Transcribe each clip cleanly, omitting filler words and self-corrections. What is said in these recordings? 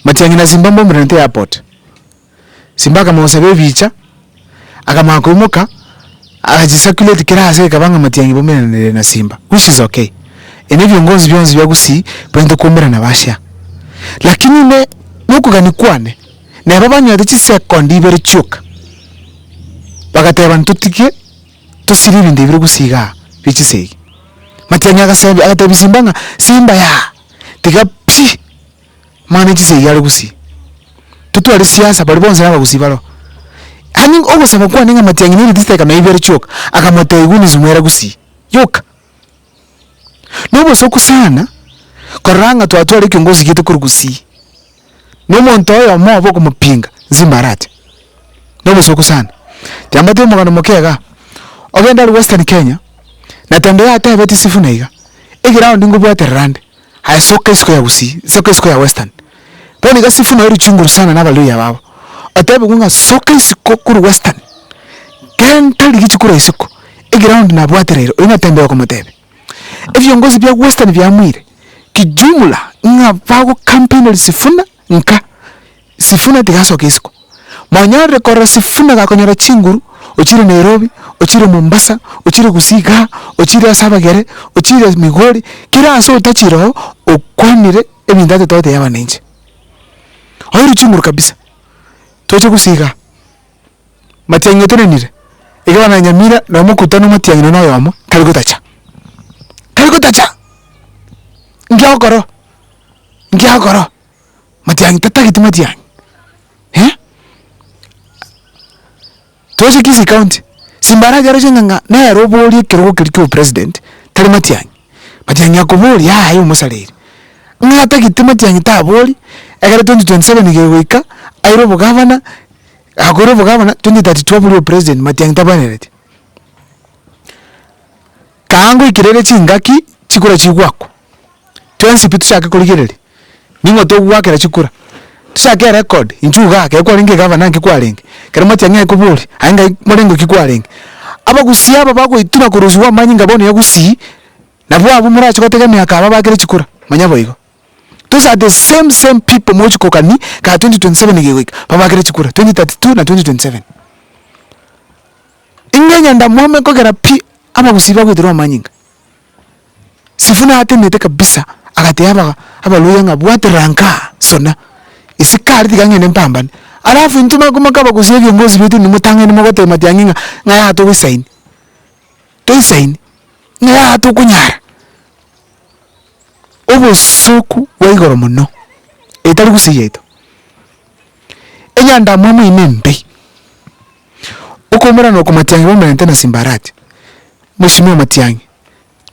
Matiang'i na Simba mbaumeranete airport, Simba akamosaba ebicha, akamanya koimoka, agachicirculate kera ase ekaba ng'a Matiang'i baumeranire na Simba, which is okay. Ere ebiongozi bionsi bia Gusii bainte koumerana bashare. Lakini ime nokogania kwane, neba banyorete chisekondi ibere chioka, bagateba ntotige tosirie ebinto ebi bire Gusii igaa bie chisegi. Matiang'i agasebia agatebia Simba ng'a Simba yaa, tiga pi. Mani chisegi are gusii, totware siasa baria bonsi na abagusii baroo. Yaani ogosaba kwane ng'a matiang'i nere chidaeka na ibere chioka, akamotebia gunism ere gusii, yoka. Na obosoku sana, korora ng'a twatwara ekiongozi giaito korwa gusii, na omonto oyomo obe okomopinga, nsimba arache. Na obosoku sana. Tiga mbatebie omogano moke igaa, ogende aria western Kenya, Natembeya yatebetie Sifuna iga, eground nkobwaterera ande. Aye soka isiko ya gusii, soka isiko ya western. Bono iga Sifuna oirwe chinguru sana na abaluhya babo, otebigwe ng'a soka isiko korwa western, genta rigia chikura isiko, eground nabwatereire, oyio natembea okomotebia. Ebiongozi bia western biamuire kijumla ng'a bagocampaineria Sifuna nka. Sifuna tiga asoke isiko. Mwanyorire korora Sifuna gakonyora chinguru, ochire Nairobi, ochire Mombasa, ochire Gusii igaa, ochire ase Abagere, ochire Migori, kera ase otachire oo, okwanire ebinto atete gotebia abananchi. Oirwe chinguru kabisa, toche Gusii igaa, Matiang'i otenenire, ekero na Nyamira na omokutano Matiang'i nonye oyomo, tari gotacha, tari gotacha, nki agokora? Nki agokora? Matiang'i tatageti matiang'i eh, toche Kisii county, Simba arache aroche ng'a ng'a nere oborie ekerogo keria kia obopresident tari matiang'i, matiang'i akoboria yaya omosareire, ng'a atagete matiang'i tabori, ekero 2027 gegoika, aire obogavana, gakoira obogavana 2032 aborie obopresident matiang'i tabwenereti. Kaa ngoikerere chingaki chikura chigwakwa. Twensi pi tochake korigereria, ning'o togoakera chikura, tochake erecord, inchuo igaa ekero kwarenge egavana nki kwarenge, ekero matiang'i akoboria, aye ngai morengo ki kwarenge. Abagusii aba bagoitwa na korusiwa amanyinga bono ya gusii, nabwo abwo morache gotegemea aka babakere chikura, manya boigo. Those are the same same people mogochi kokani kaa 2027 gegoika, babakere chikura, 2032 na 2027. Ing'e nyandamwamu ekogera pi abagusii bagoiterwa amanyinga. Sifuna atemete kabisa, agatebia aba abaluhya ng'a bwaterera nkaa sona, isiko aria tiga ng'ende mpambane. Alafu intwe makomaka abagusia ebiongozi baito intwe motang'ani mogoteba matiang'i ng'a ng'a yaya togoisaini, toisaini, ng'a yaya tokonyara. Obosoku bwa igoro mono, etari gusii yaito. Enyandamwamu eye nembe, okoumorana oko matiang'i baumerente na Simbarati. Mheshimiwa Matiang'i,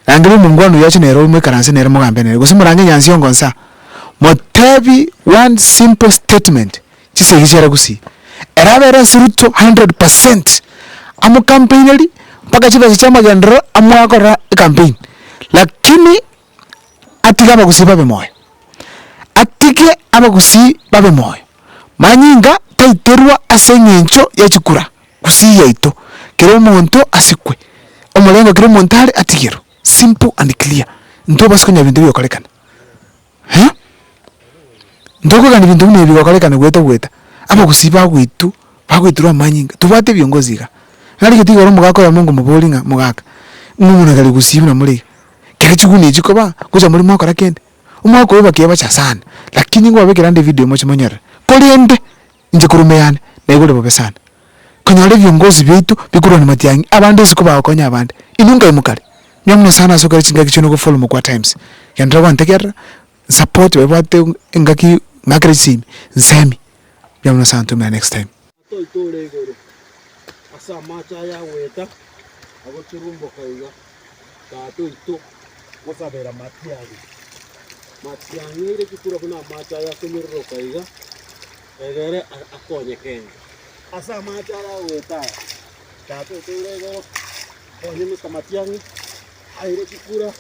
rangeria omongwana oyio ache nere omoikaranse nere mogambe nere, gose morange Nyansiongo nsa, motebi one simple statement chisegi chiare gusii. Ere abere ase Ruto 100% amocampainerie mpaka chibesa chia amagenderero amoakorera ecampaign, lakini atige abagusii babe moyo, atige abagusii babe moyo, manyinga taiterwa ase eng'encho ya chikura. Gusii yaito, kera omonto asikwe, omorengo kera omonto are atigerwe, simple and clear, ntobasa konya binto bigokorekana eh, ntokogania binto buna ebi bigokorekana goeta goeta, abagusii bagoitwa, bagoitirwa amanyinga, tobwate ebiongozi igaa. Narigeti igoro omogaka oyomo nkomoboria ng'a mogaka, ng'a omonagari gusii buna more iga, kere chiguni echi chikoba, ngocha more mwakora kende? Omwaka oyo bakebacha sana, lakini nkobabekera ande evideo moche monyorere, korende. Inche korwa ime yane naigure bobe sana, konyora ebiongozi biaito bikorwania matiang'i, abande isiko bagokonya abande. Inwe nkai mokare? Mbuya mono sana ase okore chingaki chiaino gofollow Mokua Times. Genderera gwantegerera, nsupport baria babwate engaki ng'akere chisimi, nsemi. Mbuya mono sana toumera next time. Tata oito ore igoro, ase amache aya agoeta agoturumboka iga, Tata oito, gosabera matiang'i, matiang'i aire chikura buna amache aya akonyororoka iga, egere akonye Kenya. Ase amache aya agoeta aya, Tata oito ore igoro, konye Mister Matiang'i, aire chikura,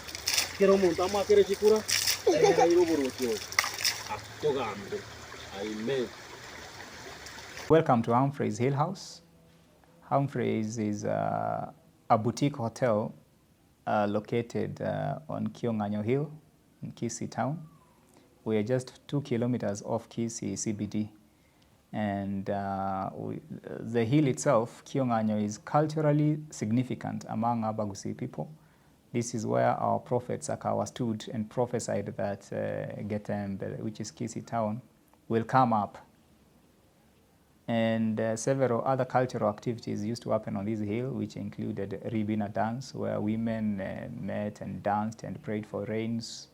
kera omonto amoakere chikura, egere aire oboruoti obo, atogambe. Amen. Welcome to Humphreys Hill House. Humphreys is a, a boutique hotel uh, located uh, on Kiong'anyo Hill in Kisii town. We are just 2 kilometres off Kisii CBD and the hill itself, Kiong'anyo is culturally significant among Abagusii people. This is where our prophet Sakawa stood and prophesied that Getembe, which is Kisii town, will come up. And several other cultural activities used to happen on this hill, which included Ribina dance, where women met and danced and prayed for rains.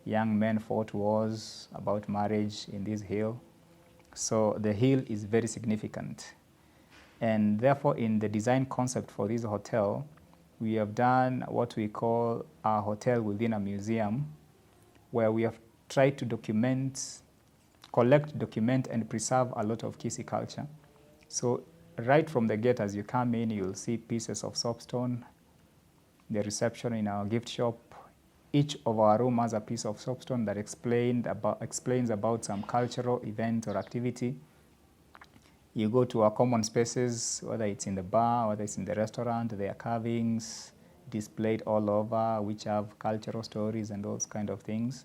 Young men fought wars about marriage in this hill. So the hill is very significant. And therefore, in the design concept for this hotel, we have done what we call a hotel within a museum, where we have tried to document, collect, document, and preserve a lot of Kisii culture. So right from the gate, as you come in, you'll see pieces of soapstone, the reception in our gift shop. Each of our room has a piece of soapstone that explains about some cultural event or activity. You go to our common spaces, whether it's in the bar, whether it's in the restaurant, there are carvings displayed all over, which have cultural stories and those kind of things.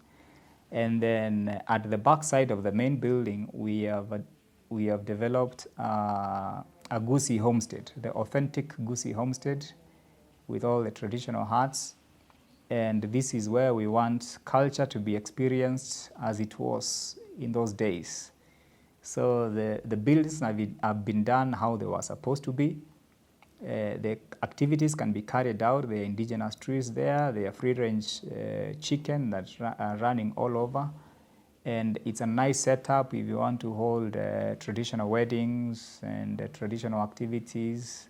And then at the back side of the main building, we have developed a Gusii homestead, the authentic Gusii homestead with all the traditional huts. And this is where we want culture to be experienced as it was in those days. So the buildings have been done how they were supposed to be. The activities can be carried out. There are indigenous trees there. There are free-range chicken that are running all over. And it's a nice setup if you want to hold traditional weddings and traditional activities.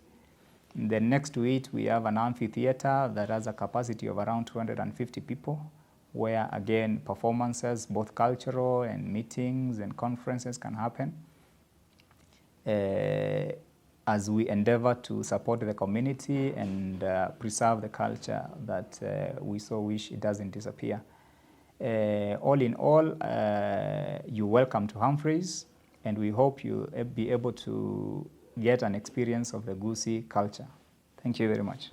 And then next to it, we have an amphitheater that has a capacity of around 250 people, where again, performances, both cultural and meetings and conferences can happen. As we endeavor to support the community and preserve the culture that we so wish it doesn't disappear. All in all, you're welcome to Humphreys, and we hope you'll be able to get an experience of the Gusii culture. Thank you very much.